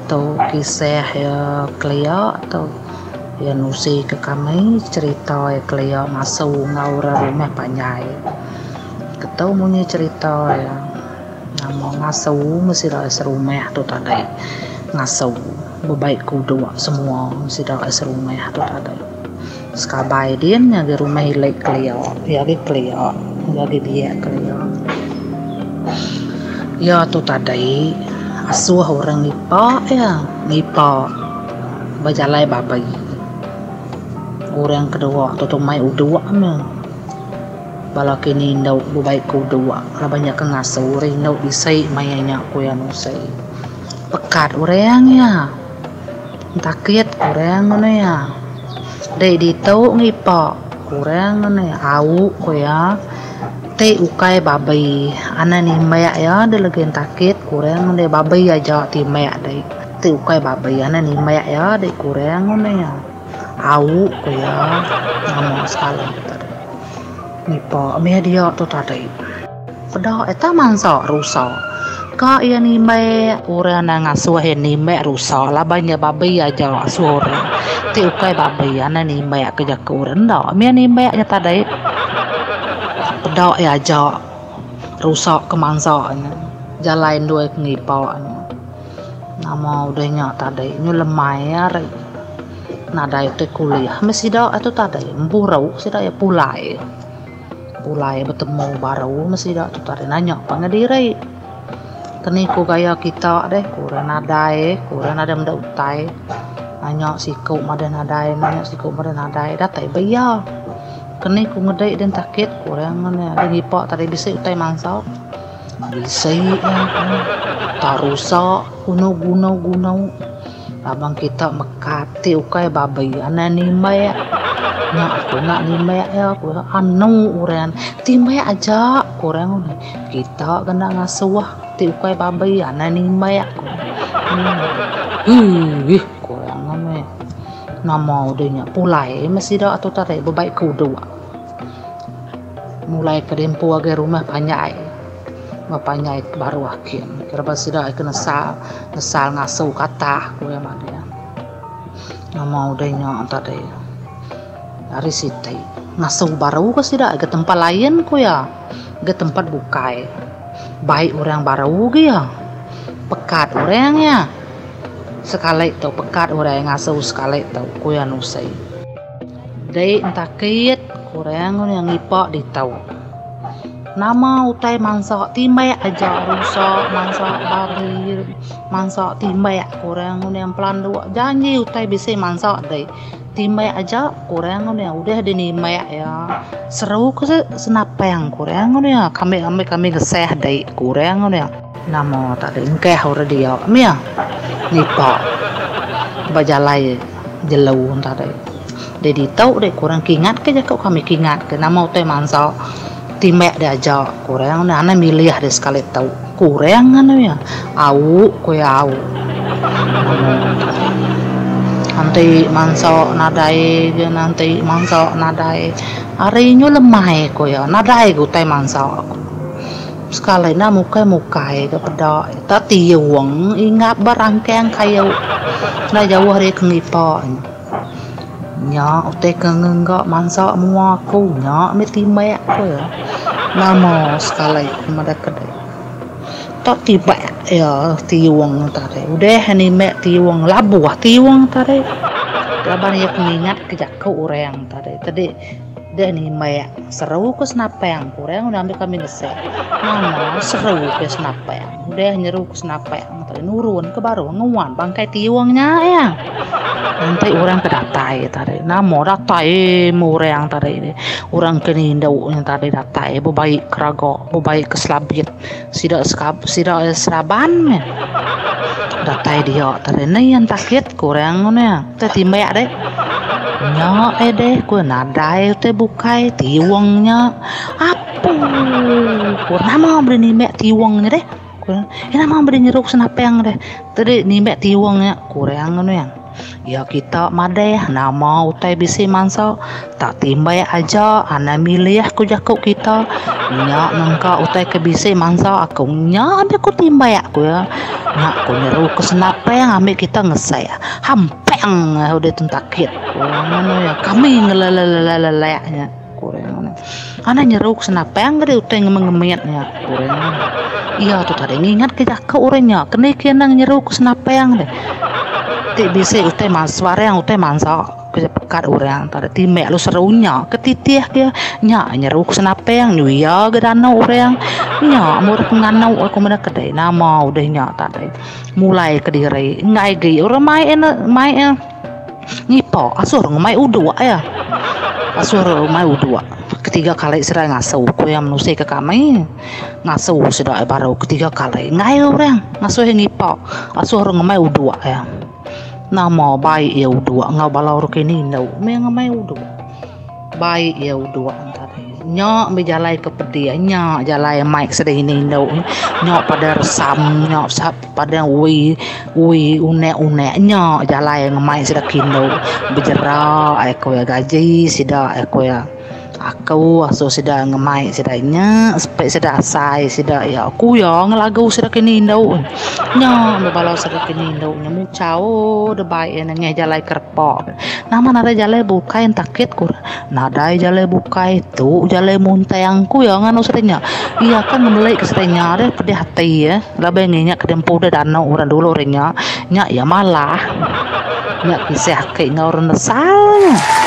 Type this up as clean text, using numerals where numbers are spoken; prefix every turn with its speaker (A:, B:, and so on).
A: Tu kisah iya kelia tu. Iya nusi ke kami cherita iya kelia ngasu enggau orang rumah panjai. Ketu munyi cherita iya nama ngasu meh sida serumah tu tadi ngasu bebai kudok semua sida serumah tu tadi. Sekabai din nya agi rumah ili kelia iya agi kelia iya agi biak kelia. Iya tu tadi asuh orang ngipa iya ngipa ba jalai babi. Orang kedua tu tu mai udok ne. Bala kini indu bebai ke udok laban iya ke ngasu rindu bisi maya nya ku iya ngusei. Pekat orang iya. Takit kurang ngena iya. Dei ditu ngipa kurang ngena iya. Au ku iya ti ukai babi anan nimbak iya deh legi takit kurang ngena iya babi aja timbak dei. Ti ukai babi anan nimbak iya dei kurang ngena iya. Au ku iya nama sekali tadi. Ngipa mih dia tu tadi. Peda ita mansa rusa. Ka iya nimbak orang enda ngasuh iya nimbak rusa laban iya babi aja asuh orang. Ti ukai babi anang nimbak ke jaku orang enda mih nimbak nya tadi. Peda iya aja rusa ke mansa nya jalai endur ke ngipa nya. Nama udah nya tadi nyu lemai ari nadai utai kulih meh sida tu tadi empuru sida iya pulai. Pulai betemu baru meh sida tu tadi nanya pangan diri. Keni ku gaya kita deh ku orang nadai ku orang nadai meda utai. Nanya siku madah nadai nanya siku madah nadai datai ba iya. Keni ku ngedi din takit ku orang meh deh ngipa tadi bisi utai mansa. Bisi iya ku tak rusak gunu gunu gunu. Laban kita mekat ti ukai babi anang nimbak nya aku enda nimbak iya ku anu orang timbak aja ku orang kita ke enda ngasuh ti ukai babi anang nimbak ku eii ku orang meh nama udah nya pulai meh sida tu tadi bebai kudok mulai ke dempu agai rumah panjai. Ba panjai ke baruh kin kira ba sida ke nesal nesal ngasu katah ku iya madah. Nama udah nya tadi hari siti ngasu baru ke sida ga tempat lain ku iya ga tempat bukai bai orang baru gi iya pekat orang iya sekali tu pekat orang ngasu sekali tu ku iya nusi. Dei entakit kurang ngipa ditu. Nama utai mansa timbak aja rusa mansa babi mansa timbak kurang ngundi pelanduk janji utai bisi mansa dei timbak aja kurang ngundi udah deh nimbak iya seru ke senapang kurang ngundi kami ambi kami ngesah dei kurang ngundi. Nama tadi engkah orang dia mih ngipa ba jalai jelu tadi. Deh ditu deh kurang kingat ke jaku kami kingat ke nama utai mansa timbak deh aja kurang ne anang milih deh sekali tu kurang anu iya au ku iya au. Enti mansa nadai ge enti mansa nadai hari nyu lemai ku iya nadai ga utai mansa. Sekali enda mukai mukai ga peda ita tiung ingap ba rangkang kayu enda jauh ari ke ngipa nya. Nya utai ke ngengga mansa mua aku nya mih timbak ku iya. Nama sekali ku madah kedai. Tok tibak iya tiung tadi udah nimbak tiung labuh tiung tadi laban iya ke ngingat ke jaku orang tadi. Tadi Deh nimbak seru ke senapang ku orang udah ambi kami ngesek. Nama seru ke senapang. Udah nyeru ke senapang tadi nurun ke baruh nguan bangkai tiung nya iya. Enti orang ke datai tadi nama datai meh orang tadi orang ke nindu nya tadi datai bebai ke raga bebai ke selabit sida sida seraban meh. Datai dia tadi nih entakit ku orang meh. Utai timbak deh. Nya eh deh ku nadai utai bukai tiung nya. Apu ku nama bulih nimbak tiung nya deh. Ku eh nama bulih nyeru senapang deh. Tadi nimbak tiung nya kurang anu iya. Iya kita madah nama utai bisi mansa tak timbak aja anang milih ku jaku kita. Nya nengka utai ke bisi mansa aku nya deh ku timbak ku iya. Nya ku nyeru ke senapang ambi kita ngesek. Hampang udah tentakit ku iya. Kami ngelelelelelek nya. Ku orang. Anang nyeru ke senapang ke deh utai ngemit-ngemit nya, ku orang. Iya tu tadi ngingat ke jaku orang nya. Keni ke anang nyeru ke senapang deh. Ti bisi utai sebarang utai mansa ke pekat orang tadi timbak lalu seru nya ke titih ke nya nyeru ke senapang nyuya ga danu orang. Nya meh orang nganu aku meda kedai nama udah nya tadi. Mulai kediri enggai agi orang mai ne mai ne. Ngipa asuh orang ngemai uduk iya. Asuh orang ngemai uduk. Ketiga kali sida ngasu ku iya menusi ke kami. Ngasu sida iya baru ketiga kali. Enggai orang ngasuh iya ngipa. Asuh orang ngemai uduk iya. Nama bai iya uduk enggau bala orang kini indu meh ngemai uduk. Bai iya udok tadi. Nya meh jalai ke pedih nya jalai mai ke sedih ini indu nya pada resam nya pada ui ui unek unek nya jalai ngemai sida ke indu bejera ai ku iya gaji sida ai ku iya. Aku asuh sida ngemai sida nya sepi sida asai sida iya ku iya ngelagu sida ke indu. Nya meh bala sida ke indu nya muchau debai iya nengah jalai kerepa. Nama nadai jalai bukai entakit ku nadai jalai bukai tu jalai muntang ku iya nganu sida nya. Iya kan ngemeli ke sida nya deh pedih ati eh laban nginya ke dempu deh danu orang dulu ri nya. Nya iya malah. Nya kisah ake enggau orang nesal nya.